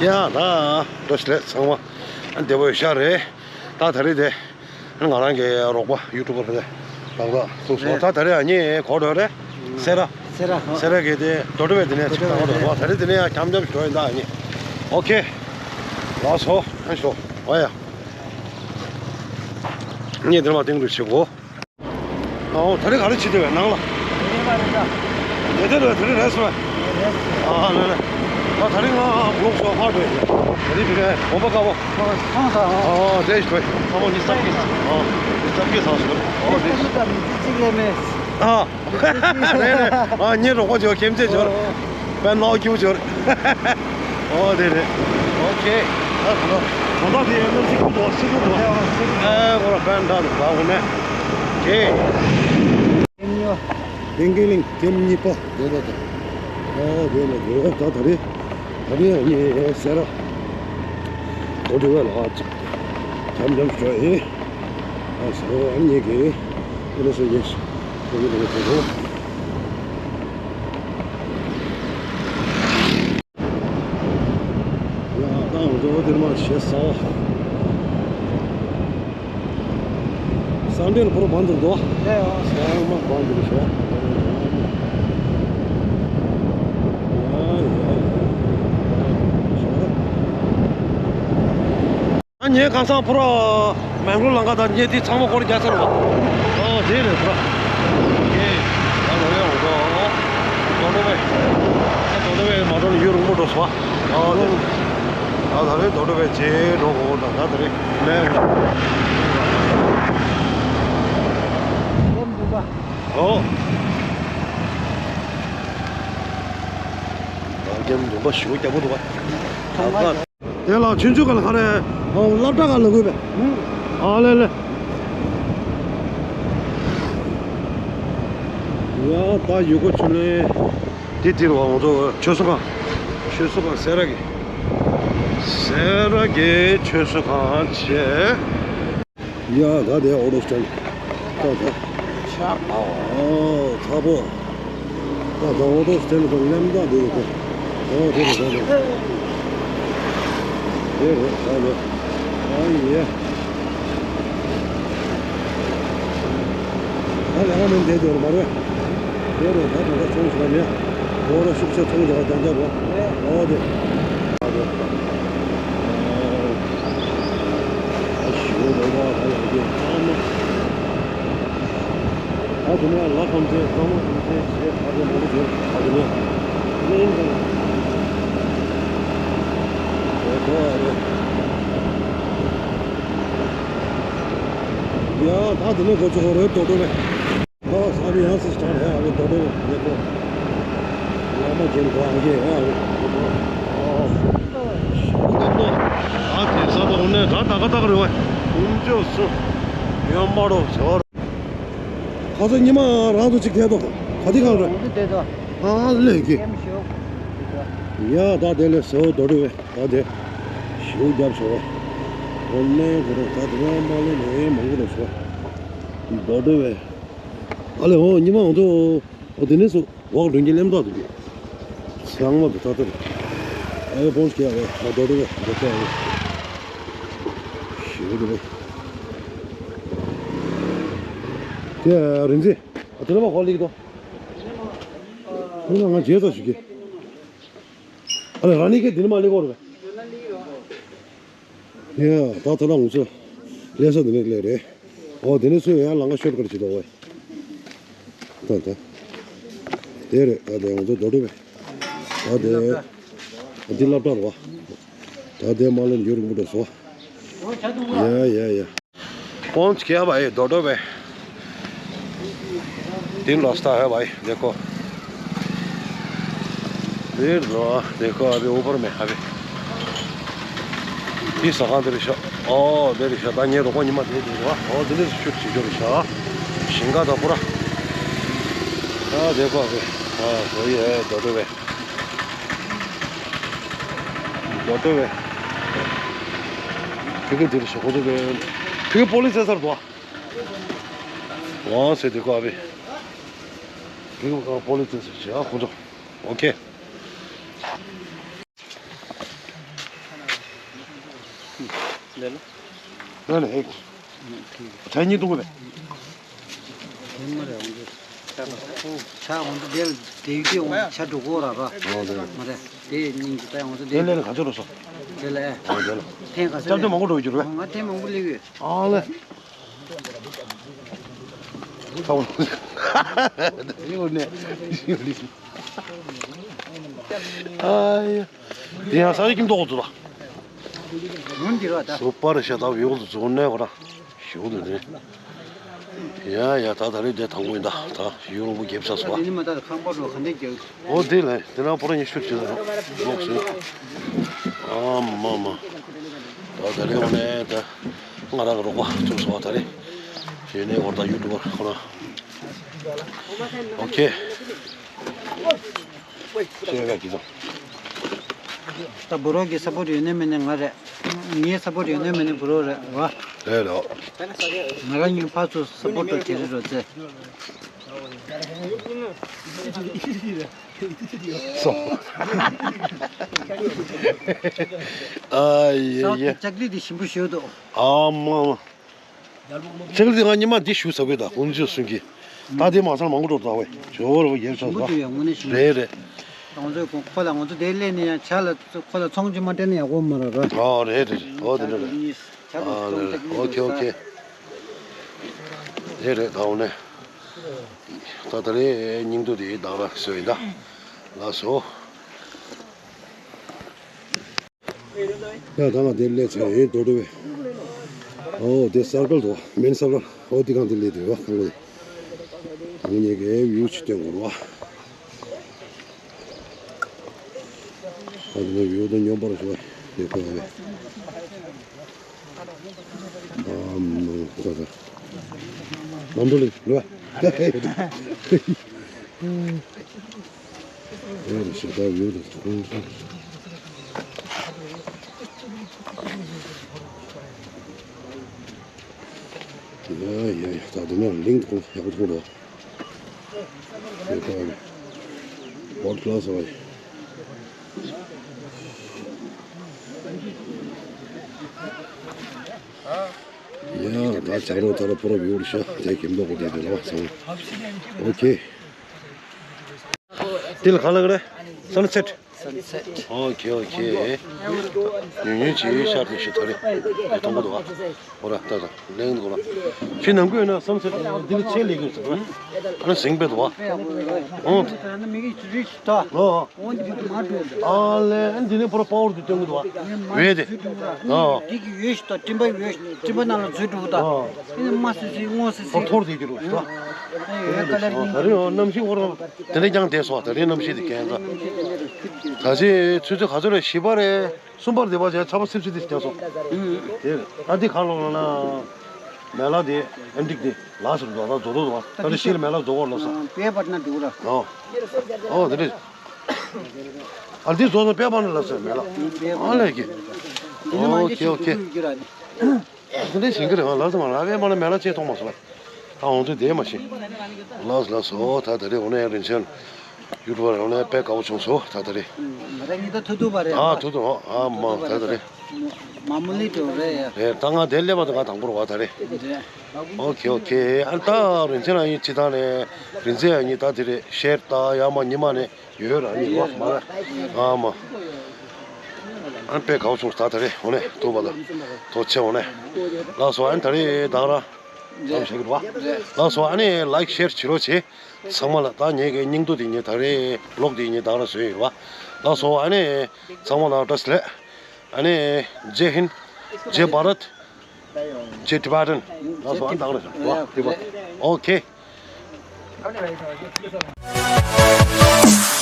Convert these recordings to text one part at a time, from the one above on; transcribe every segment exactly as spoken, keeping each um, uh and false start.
ཡ་ད་འགྲོ་ཤི་ལེ་ཚང་མ་བདེ་པོ་ཡོད་ཤག་རེད། ད་ད་རེས་དེ་ང་རང་གི་རོགས་པ་ཡུ་ཊུབ་པར་དེ་ཏག་ཏག་ཐུག་སོང་། ད་ད་རེས་ཨ་ནི་གོ་འགྲོ་རེད། སེ་ར། སེ་ར། སེ་ར་གི་དེ་རྡོ་གྲུ་བས་དེ་ནས་ཅིག་ཏག་ཏག་འགྲོ་བ། ད་རེས་དེ་ནས་ཡང་འཁྱམ་འཁྱམ་ཞིག་འགྲོ་ཡིན་ད་ཨ་ནི། ཨོ་ཁེ། ལགས་སོ། ཨ་ཤོ། ཨོ་ཡ། ངས་དེ་མ་སྟེང་དུ་བྱེད་གོ། ཨོ་ད་རེས་ག་རེ་བྱེད་འདོད་པས་ནང་ལ། ཉེ་དེ་རེད། ད་རེས་རེད་སོང་། ཨ་ལེ་ལེ། ཨ་ད་རེས་ང་གློག་ཤོག་ཧ་འགྲོ་ཡོད། ད་རེས་བི་རེད་གོམ་པ་དཀར་པོ། ཨོ་ད་ཨོ་དེ་ཞོད་ཨ་མོ་ཉི་ཤུ་རྩ་བརྒྱད། ཨོ་ཉི་ཤུ་རྩ་བརྒྱད་ཚང་སོང་། ཨོ་དེ་ཨ། རེད་རེད། ཨ་ངའི་རོགས་པ་ཅིག་ཁྱིམ་མཚེས་ཅིག་ཡོད་རེད། དཔེ་ནག་ཁྱུ་ཅིག་ཡོད་རེད། ཨོ་དེ་རེད། ཨོ་ཁེ། ཨ་གོ་ད་དེ་ཨེ་ནི་སི་ཀུ་དོ་སི་ཀུ་དོ། ཨེ་གོ་ར་དཔེ་འདྲ་འདུག་ག་གོ་ནས། ཁེ། བན་གེ་ལིང་ཀེམ་གཉིས་པ་དེ་ལ་དང་། ཨོ་དེ་ལ་དེ་ད་ད་རེས་ད་རེས་ངས་སེ་ར་རྡོ་གྲུ་བས་ལ་ཅིག་འཁྱམ་འཁྱམ་ཞོ་ཨེ། ཨ་སོ་ཨ་ནི་ངས་གི་ཨེ་ལ་སོ་ཡེ་ཤི་ཨེ་ལ་སོ་ཡེ་ཤི། ཡ་ད་འོ་དེར་མ་ཞེ་ས། སང་འདྲེན་ཕོར་བང་འདུག་དོ། ལས་ཡོ། སང་མ་བང་འདུག་ཤོ། ཡ་ཡ་ཡ། ཨ་ངས་ཁ་སང་ཕོ་ར་མེང་གློ་ལང་ཀ་དང་ངས་དེ་ཚང་མ་སྐོར་རྒྱག་ཚར་བ། ཨོ་དེ་རེད་ཕོ་ར། ཨེ། ད་ལོ་ཡ་འོ་དོ། དོ་དོ་བས། ད་དོ་དོ་བས་མ་འགྲོ་ལ་ཡུན་རིང་པོ་འགྲོ་སོང་བ། ཨོ་དེ་རེད། ད་ད་རེད་དོ་དོ་བས་ཇེ་འགྲོ་གོ་ད་ད་ད་རེད་ལས། ཨོ། ད་རྒྱབ་འདུག་པ་ཞུ་རྒྱབ་པོ་འདུག་པ། ད་ད། དེ་ལ་ཆུང་ཆུང་ག་ལ་ག་རེ། ཨོ་སློབ་གྲྭ་ག་ལ་དགོས་པས། ཨ་ལེ་ལེ། ཡ་ད་ཡུལ་སྐོར་ཆུ་ལེན། དེ་དེ་རུ་བ་ང་ཚོ་ཆོས་གསོ་ཁང་། ཆོས་གསོ་ཁང་སེ་ར་གི། སེ་ར་གི་ཆོས་གསོ་ཁང་བྱས། ཡ་ད་དེ་ཨོ་ཏོ་སི་ཊེན་ཌི། ད་ད། ཆག་པ། ཨོ་ཚ་པོ། ད་ད་ཨོ་ཏོ་སི་ཊེན་ཌི་གི་ལམ་ད་དེ་རེད་དེ། ཨོ་དེ་རེད་ད་དེ། དེ་རེད་ད་དེ། ཨ་ཡེ། ད་ལས་ཀ་མིན་དེ་དེ་རེད་མ་རེད། དེ་རེད་ད་ད་ད་ཚོང་ཞིག་ལ་ནས། ཨོ་ར་ཤུགས་ཆེ་ཚོང་རྒྱག་རྒྱག་རྒྱག་རོགས། ཨོ་དེ། ཨ་ཞུ་རོགས་པ་ད་ཡང་དེ་ཚང་མ། ད་དེ་ནས་ལ་ཁམས་ཚན་ལྷ་མོ་ཁམས་ཚན་ཞེས་ད་དེ་མང་པོ་བྱས་ད་དེ་ནས་གླིང་དང་། ཡ་ད་དེ་ནས་གོ་ཆོག་རེད་དོ་དོ་རེད། ཨོ་ས་བི་ཡང་སི་སྟར་ཧེ་ཨ་བི་དོ་དོ་ཡེ་ཁོ། ལ་མ་ཅན་གོ་ཨ་ཡེ་ཨ་བི་དོ་དོ། ཨོ། ཨ་དེ་ས་བ་འོ་ནས་ད་ད་ག་ད་ག་རེ་བ། ཀུན་སྤྱོད་སུ། ཡོན་མ་རོ་ཟོར། ཁ་སང་ཉི་མ་རང་ཚོ་གཅིག་དེ་དོ། ག་དེ་ག་རེ། འོ་དེ་དོ། ཨ་ལེ་གི། ཀེམ་ཤོག་ཡ་ད་དེ་ལས་སོ་དོ་དོ་བས་ད་དེ། ཞུ་རྒྱབ་སོ། འོ་ནས་གོ་རོ་ད་དེ་མ་ལེ་ནས་མང་གོ་རོ་སོ། དོ་དོ་བས། ཨ་ལེ་ཧོ་ཉི་མ་འོང་ཚོ། ཨོ་དེ་ནས་སུ་འོག་མགྲོན་གྱི་ལེམ་ཐག་ཏུ་གི། ཚང་མ་དུ་ཐག་ཏུ་རེད། ཨ་ཡོ་ཕོན་སྐྱེ་ཨ་ཡོ་ཨ་རྡོ་རྡོ་རེད་རྡོ་སྐྱེ་ཨ་ཡོ། ཞེ་པོ་འདུག་པས། དེ་རིན་ཆེན། ཨ་དེ་ལ་མ་ཧོ་ལིག་དོ། ཁོང་ལ་ང་རྗེས་ཚ་ཞུ་གི། ཨ་ལེ་ར་ནི་ཁེ་དེ་ནི་མ་ལེགས་གོ་རེད། ཡ་ད་ད་ལ་ང་ཚོ་ལས་ས་འདི་ནས་ལས་རེད། ཨོ་དེ་ནས་ཚུར་ཡང་ལང་ཀ་ཤོར་ཀ་རེ་བྱེད་དོ་ཝེ། ད་ད། དེ་རེད་ད་དེ་ང་ཚོ་རྡོ་གྲུ་བས། ད་དེ། འདི་སློབ་གྲྭ་རེད་བ། ད་དེ་མ་ལོན་ཡུ་རིང་པོ་འགྲོ་སོ། ཡ་ཡ་ཡ། पहुंच गया भाई दोडो में। तीन रास्ता है भाई, देखो। ये लो, देखो अभी ऊपर में अभी। ये सगां दे रिशा, ओ दे रिशा दा ने रोको निमा दे दे वा, ओ दे दे शूट सी जो रिशा। शिंगा दा पूरा। आ देखो अभी। हाँ, वही है दोडो में। दोडो में। क्योंकि दे रिशा को तो फिर पुलिस है सर तो। वहाँ से देखो अभी। देखो, पुलिस से, हाँ, पूछो। OK। ལེ་ལེ། ལེ་ལེ་ཧེ། ཁྲའི་གཉིས་གཏོང་གི་རེད། དེ་མ་རེད། འོང་དུས་ཆ་འོང་དུས་དེ་ལ་དེ་དེ་འོང་དུས་ཆ་འགྲོ་གོ་ར་ར། ཨོ་ལེ། མ་རེད། དེ་སྙིང་གི་ད་འོང་དུས་དེ་དེ་ལེ་ལེ་ག་ཚོད་རོ་སོ། དེ་ལེ། ཨོ་དེ་ལེ། ཐེངས་ག་ཚོད་སྐྱབས་བཅོལ་མང་པོ་འགྲོ་གི་རེད། ང་ཐེངས་མང་པོ་སླེབས་ཡོད། ཨོ་ལེ། ཨ་ཡ། དེ་ཡང་ས་ཡི་ཀིམ་ཏོག་ཏུ་ལ། སུ་པར་ཤ་ཏག་ཡོག་ཏུ་ཛོ་ནེ་བ་ར། ཞུ་དུ་ནི། ཡ་ཡ་ད་ད་རེས་དེ་དང་པོ་ཡིན་ད། ད་ཡུ་རོང་པོ་རྒྱབ་ས་སོ། ཨོ་དེ་ལ་དེ་རང་ཕོ་ར་ཉི་ཤུ་ཅི་ལོག་སོང་། ཨ་མ་མ། ད་ད་རེས་འོ་ནས་ད་ང་རང་གི་རོགས་པ་ཚུགས་སོང་བ། ད་རེས་གཞན་ནས་འོ་ད་ཡུ་ཊུབ་པར་ཁོ་ན། ཨོ་ཁེ། ཤེས་ར་གི་ད། ད་བུ་རོགས་ཀྱི་སབ་པོར་ཊི་ཡོད་ནའི་མེད་ནའི་ང་རེད། ངའི་སབ་པོར་ཊི་ཡོད་ནའི་མེད་ནའི་བུ་རོགས་རེད་བ། རེད་རེད། ང་རང་གཉིས་ཕར་ཚུར་སབ་པོར་ཊི་བྱེད་རེ་རོགས་ཚེ། སོ། ཨ་ཡེ་ཡེ། ལྕགས་རི་དེ་ཞིམ་པོ་ཞིག་འདུག་ཨ་མ་མ། ལྕགས་རི་དེ་ང་ཉི་མ་འདི་ཞུ་ཟ་གི་ད་ཀུན་སྤྱོད་སུན་གི། ད་དེ་མ་ཚང་མང་པོ་འགྲོ་ད་བས་ཇོ་བོ་རོ་ཡེར་ཆ་ཟ། རེད་རེད། ང་ཚོས་ཁོ་ཁོ་ལ་ང་ཚོ་དེ་སླེབས་ནས་ཡང་ཇ་ལ་ཁོ་ལ་ཚོང་ཅི་མ་སྤྲད་ན་ཡག་པོ་མ་རེད་ར། ཨོ་རེད་རེད་རེད། ཨོ་དེ་འདྲ་རེད། ཨོ་ཁེ་ཨོ་ཁེ། དེ་རེད་ད་འོ་ནས། ད་ད་རེས་སྙིང་སྡུག་དེ་བདག་ར་བཟོས་ཡིན་ད། ལགས་སོ། ཡ་ད་ང་དེར་སླེབས་ཚར་ཡིན་འགྲོ་འགྲོ་བས། ཨོ་དེ་སར་ཀལ་དོ་མིན་སར་ཀལ། ཨོ་དེ་གང་དེ་སླེབས་དུས་བ་ཁང་ལས། ད་ངེད་ཀྱི་བིའུ་ཅིག་སྟོན་དགོས་ར་བ། ཨ་དེ་ནས་བིའུ་དང་སྙོམས་པར་ཞོག་དེ་ཁོ་ཡ་བས། ཨ་མ་ཁོ་ད་ལམ་འགྲོ་ལེ་ལོ། ཨེ་རེད་ཞེ་དྲག་ཡོད་རེད་ཁོང་ཚོ། ཡ་ཡ་ཡ་ད་དེ་ནས་ལིང་དུ་ཁོང་ཚོ་ཡག་པོ་ཐུག་འགྲོ། ཡ་ད་ཡ་བོད་ལ་སོ་ཡ། ཡ་ད་ཆ་རོ་ད་ར་ཕོ་རོ་བིའུ་རེད་ཤག་དེ་ཀིམ་ཏོག་གོ་དེ་དེ་ལ་བ་སོང་། ཨོ་ཁེ། དེ་ལ་ག་ལ་ག་རེ། སན་སེཊ། སན་སེཊ། ཨོ་ཁེ་ཨོ་ཁེ། ཉུང་ཉུང་ཅིག་ཤར་ནས་ཤི་ཐ་རེ། དེ་མཐོང་གི་འདུག་ཨ། ཨོ་ར་ད་ད་ལེང་འདུག་ར། ཁྱོད་ནམ་རྒྱུན་ཡིན་ན་སན་སེཊ་འདི་ལ་ཆེ་ལེགས་ཡོད་ཟེར་བ། ཨ་ནི་ཟིང་པའི་འདུག་ཨ། ཨོ། ཨ་ལེ་ཨ་འདི་ནས་པོ་ར་པ་ཝར་དུ་སྟོན་གི་འདུག་ཨ། བས་དེ། ཨོ། འདི་གི་ཡོད་ཤི་ད་སྤྲིན་པ་ཡོད་ཤི་སྤྲིན་པ་ནང་ལ་འཛུལ་འགྲོ་གི་ད། ཨོ། ཨ་ནི་དམའ་སི་སི་སྔོ་སི་སི། ཐོར་ཐོར་དེ་གི་རུ་ཤི་ད། ཨ་ཡོད་ཀ་ལ་ཨོ་ད་རེས་ཨོ་གནམ་གཤིས་ཨོ་ར། དེ་འདྲ་ཀྱང་བསྡད་སོང་། ད་རེས་གནམ་གཤིས་དེ་ཁྱད་མཚར། ད་ཆེ་ཆུ་ཚོད་ག་ཚོད་རེད། བཞི་པ་རེད། གསུམ་པར་བསྡད་པ་བྱས་ཆར་པ་སིབ་སིབ་དེ་སྐྱེས་སོང་། དེ་ད་འདི་ག་ལོག་ལ་ན། མེ་ལ་དེ་ཨེམ་ཏིག་དེ་ལགས་སུ་འགྲོ་ད་རྫོགས་རྫོགས་རྫོགས་པ། ད་འདི་ཤི་ལ་མེ་ལ་རྫོགས་པར་ལོག་སོང་། པེ་པར་ན་འགྲོ་ར། ཨོ། ཨོ་དེ་འདྲ། ཨ་འདི་རྫོགས་སོང་པེ་པར་ན་ལབ་སོང་མེ་ལ། ཨ་ལས་ཀྱི། ཨོ་ཁེ་ཨོ་ཁེ། དེ་འདྲའི་ཞིང་ཁ་རེད། ང་ལབ་ཙམ་མ་ལབ་པས་མ་ལ་མེ་ལ་ཅེས་མཐོང་མ་སོང་། ད་འོང་དུས་དེ་མ་ཤེས། ལགས་ལགས་སོ་ད་ད་རེས་འོ་ན་ཡང་རིན་ཆེན་ཡུ་ཊུབ་པར་འོ་ན་དཔེ་དགའ་བོ་བྱུང་སོ་ད་ད་རེས། ང་རང་གཉིས་ད་ཐུག་ཐུག་པ་རེད། ཨ་ཐུག་ཐུག་ཨ་མ་ད་ད་རེས། མ་མོ་ལི་ཏོ་རེད་ཡ། རེད་ད་ང་དེ་སླེབས་པ་ད་ང་དང་པོ་རེད་བ་ད་རེས། རེད། ཨོ་ཁེ་ཨོ་ཁེ། ཨ་ད་རིན་ཆེན་ལགས་ཡིན་སྤྱི་བཏང་ནས་རིན་ཆེན་ཡང་གཉིས་ད་དེ་རེད་ཤེར་ད་ཡ་མ་ཉི་མ་ནས། ཡོད་ར་ཡིན་བ་མ་ར། ཨ་མ། ཨ་དཔེ་དགའ་བོ་བྱུང་ད་ད་རེས་འོ་ནས་ཐུག་པ་ལ། ཐུག་ཆེ་འོ་ནས། ལགས་སོ་ཨ་ནི་ད་རེས་དང་ར། ཨམ་ཞིག་ར་བ། ལགས་སོ་ཨ་ནི་ལའིཀ་ཤེར་བྱེད་རོགས་བྱེད། ཚང་མ་ལ་ད་ངེད་ཀྱི་སྙིང་སྡུག་དེ་ངེད་ད་རེས་ལོག་དེ་ངེད་དང་ར་བཟོས་ཡོད་བ། ལགས་སོ་ཨ་ནི་ཚང་མ་ལ་བཀྲ་ཤིས་བདེ་ལེགས། ཨ་ནི་ཇེ་ཧིན། ཇེ་བྷ་རད། ཇེ་ཊི་བྷ་ཊན། ལགས་སོ་ཨ་ནི་དང་ར་བ། ཨོ་ཁེ།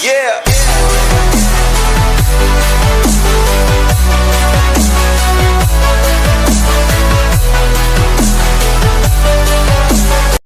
Yeah.